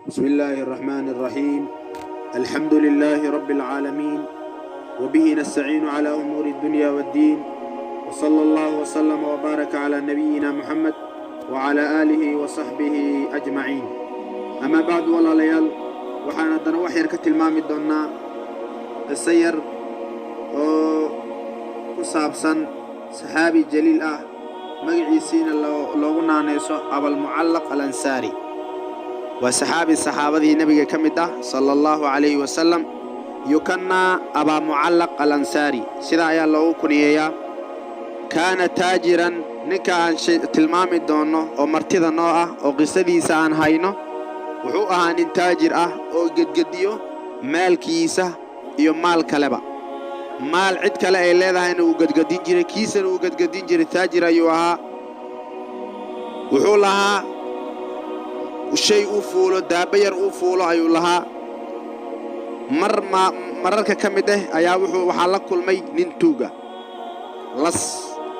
بسم الله الرحمن الرحيم. الحمد لله رب العالمين، وبه نستعين على أمور الدنيا والدين، وصلى الله وسلم وبارك على نبينا محمد وعلى آله وصحبه أجمعين. أما بعد، walaalayaal, waxaan haddana wax yar ka tilmaami doonnaa qiso yar oo ku saabsan saxaabi jaliil ah, magaciisiina loogu naanayso Abalmucallaq Alansaari. Waa saxaabi saxaabadii nebiga ka mid ah, sala Allahu calayhi wasalam. Yukannaa Abaa Mucallaq Alansaari, sidaa ayaa loogu kuniyeeyaa. Kaana taajiran. Ninka aan tilmaami doonno oo martida noo ah oo qisadiisa aan hayno wuxuu ahaa nin taajir ah oo gedgediyo maalkiisa iyo maal kaleba. Maal cid kale ay leedahayna uu gedgedin jiray, kiisana uu gedgedin jiray. Taajir ayuu ahaa. Wuxuu lahaa shay uu fuulo, daabba yar uu fuulo ayuu lahaa. Mar ma mararka ka mid ah ayaa wuxuu waxaa la kulmay nin tuuga, las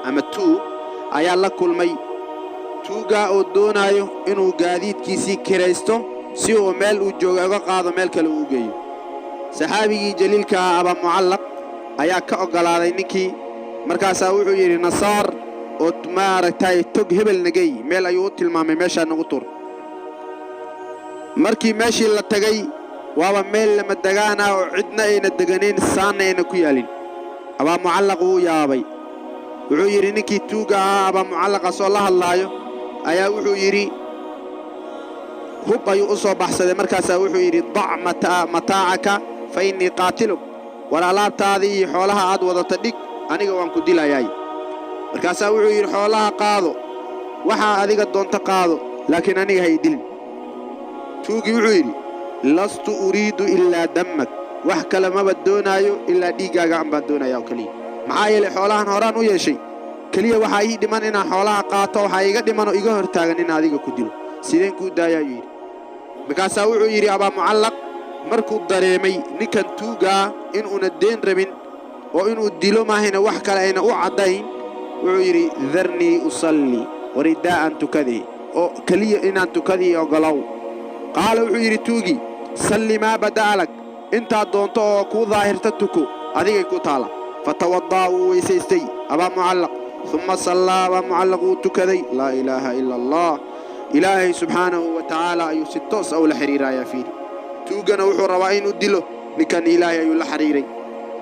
ama tuug ayaa la kulmay, tuugaa oo doonaayo inuu gaadiidkiisii kiraysto si uu meel uu jooga uga qaado, meel kale uu geeyo. Saxaabigii jaliilka ah Abaa Mucallaq ayaa ka oggolaaday ninkii. Markaasaa wuxuu yidhi, "Nasaar oo maaragtay tog hebel nagey." Meel ayuu u tilmaamay, "Meeshaa nagu tur." Markii meeshii la tagay, waaba meel lama degaan ah oo cidna ayna deganayn, saanna ayna ku yaalin. Abaa Mucallaq wuu yaabay. Wuxuu yidhi ninkii tuugga ahaa, Abaa Mucallaqaasoo la hadlaayo ayaa wuxuu yidhi, hub ayuu u soo baxsaday. Markaasaa wuxuu yidhi, "Dac mataacaka fa innii qaatiluk." War alaabtaadii iyo xoolaha aad wadata dhig, aniga waan ku dilayaay. Markaasaa wuxuu yidhi, "Xoolaha qaado, waxaa adiga doonto qaado, laakiin aniga ha i dilin." Tuugii wuxuu yidhi, "Lastu uriidu ilaa dammak. Wax kale maba doonaayo, ilaa dhiiggaaga an baan doonaya oo keliya. Maxaa yeelay xoolahan horaan u yeeshay. Keliya waxaa ii dhiman inaan xoolaha qaato. Waxaa iiga dhiman oo iga hor taagan in adiga ku dilo. Sideen kuu daayaa?" ayuu yidhi. Markaasaa wuxuu yidhi Abaa Mucallaq, markuu dareemay ninkan tuugaa inuuna deen rabin oo inuu dilo maahayna wax kale ayna u caddayn, wuxuu yidhi, "Darnii usalli, waridaa aan tukadee, oo keliya inaan tukadii oggolow." Qaala, wuxuu yidhi tuugi, "Salli maa bada'a lak. Intaad doonto oo kuu daahirta tuko, adigay ku taala." Fatawada'a, wuu weysaystay Abaa Mucallaq. Uma sallaa, Abaa Mucallaq wuu tukaday. Laa ilaaha ila Allah. Ilaahay subxaanahu wa tacaala ayuu si toos a ula xidhiirayaa. Fiiri, tuuggana wuxuu rabaa inuu dilo ninkan. Ilaahay ayuu la xidhiiray.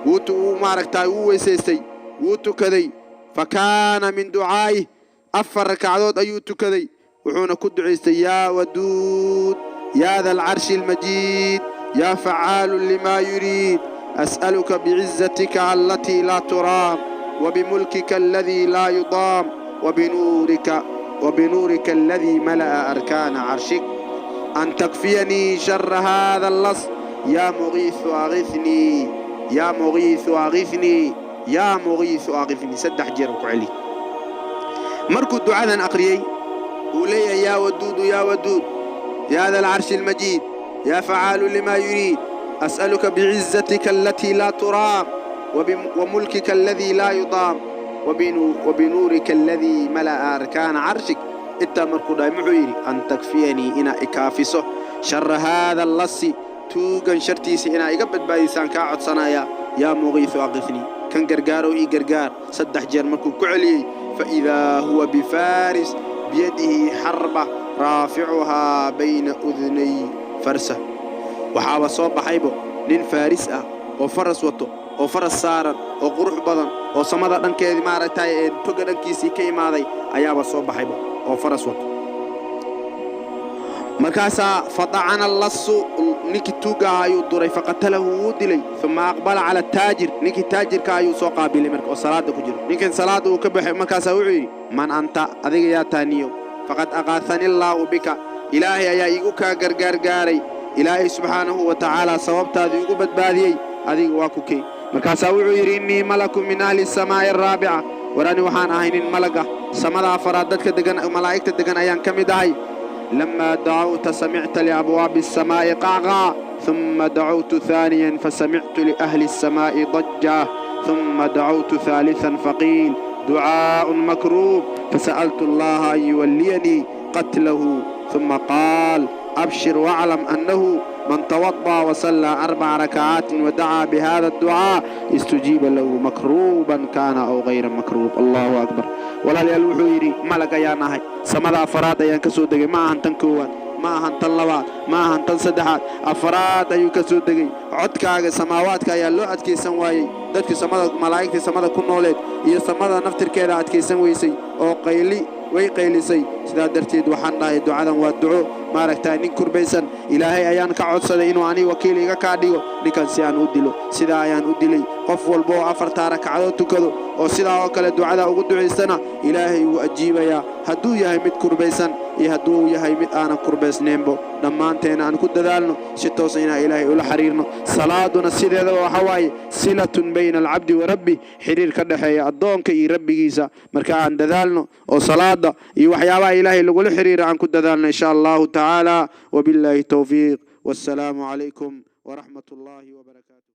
Wuu maaragtaay, wuu weysaystay, wuu tukaday. Fa kaana min ducaa'ih, 4 rakacdood ayuu tukaday, wuxuuna ku ducaystay, "Yaa waduud, yaa da alcarshi almajiid, yaa facaalu limaa yuriid, as'aluka bicizatika allatii laa turaam, wabimulkika aladii laa yudaam, wabinuurika aladii mala'a arkaana carshik, an takfiyanii shara hada allas. Yaa mugiisu agisnii, yaa mugiisu agisnii, yaa mugiisu agisnii." 3 jeer uu ku celi. Markuu ducadan aqriyey, uu leeyahay, "Yaa waduudu, yaa waduud, yaa da alcarshi almajiid, yaa facaalu limaa yuriid, as'aluka bicizatika alatii laa turaam, wamulkika aladii laa yudaam, wabinuurika aladii mala'a arkaana carshik," intaa markuu dhahay, muxuu yidhi? "An takfiyanii," inaa ikaafiso, "shara haada allasi," tuugan shartiisa inaa iga badbaadisaan kaa codsanayaa. "Yaa mugiisu aqifnii," kan gargaarow ii gargaar. 3 jeer markuu ku celiyey, faidaa huwa bifaaris biyadihi xarba raaficuhaa bayna udnay farsa. Waxaaba soo baxaybo nin faaris ah oo faras wato oo faras saaran oo qurux badan oo samada dhankeedii, maaragtay, ee toga dhankiisii ka imaaday ayaaba soo baxayba oo faras wato. Markaasaa fadacana lasu, ninkii tuugga ah ayuu duray. Faqatalahu, wuu dilay. Uma aqbala cala ataajir, ninkii taajirka ayuu soo qaabilay marka oo salaadda ku jiro. Ninkan salaadda uu ka baxay. Markaasaa wuxuu yidhi, "Man anta? Adiga yaa taaniyo? Faqad aqaahani Allaahu bika. Ilaahay ayaa iigu kaa gargaargaaray. Ilaahay subxaanahu wa tacaala sababtaadu igu badbaadiyey. Adiga waa ku key?" Markaasaa wuxuu yidhi, "Innii malakun min ahli asamaa'i araabica. War ani waxaan ahay nin malag ah, samada afaraad dadka degan, malaa'igta degan ayaan ka mid ahay. Lamaa dacawta samicta liabwaabi asamaa'i qacqaa, uma dacawtu haaniyan fasamictu liahli asamaa'i dajja, uma dacawtu haalisan faqiil ducaa'un makruub, fasa'altu allaha an yuwalliyanii qatlahu. Uma qaal Abshir waclam annahu man tawada'a wasallaa arbaca rakacaatin wadacaa bihada adducaa istujiiba lahu makruuban kaana aw hayra makruub. Allahu akbar. Walaalayaal, wuxuu yidhi malag ayaan ahay, samada afaraad ayaan ka soo degay. Ma ahan tan koowaad, ma ahan tan labaad, ma ahan tan saddexaad, afaraad ayuu ka soo degay. Codkaaga samaawaadka ayaa loo adkaysan waayey. Dadkii samada, malaa'igtii samada ku nooleed iyo samada naftirkeeda adkaysan weysay oo qayli way qaylisay. Sidaa darteed waxaan dhahay ducadan waa duco maaragtaa nin kurbaysan. Ilaahay ayaan ka codsaday inuu anii wakiil iga kaa dhigo ninkan si aan u dilo. Sidaa ayaan u dilay. Qof walba oo afartaa ragcadood tukado oo sidaa oo kale ducada ugu ducaystana, Ilaahay wuu ajiibayaa, hadduu yahay mid kurbaysan iyo hadduu yahay mid aanan kurbaysnaynbo. Dhammaanteena aan ku dadaalno si toosa inaan Ilaahay ula xiriirno. Salaaduna sideedaba waxa waaye silatun bayna alcabdi wa rabbi, xiriir ka dhexeeya addoonka iyo rabbigiisa. Marka aan dadaalno oo salaada iyo waxyaabaha Ilaahay lagula xiriira aan ku dadaalno, insha Allahu tacaala. Wabillaahi towfiiq, wassalaamu calaykum waraxmat ullaahi wabarakaatu.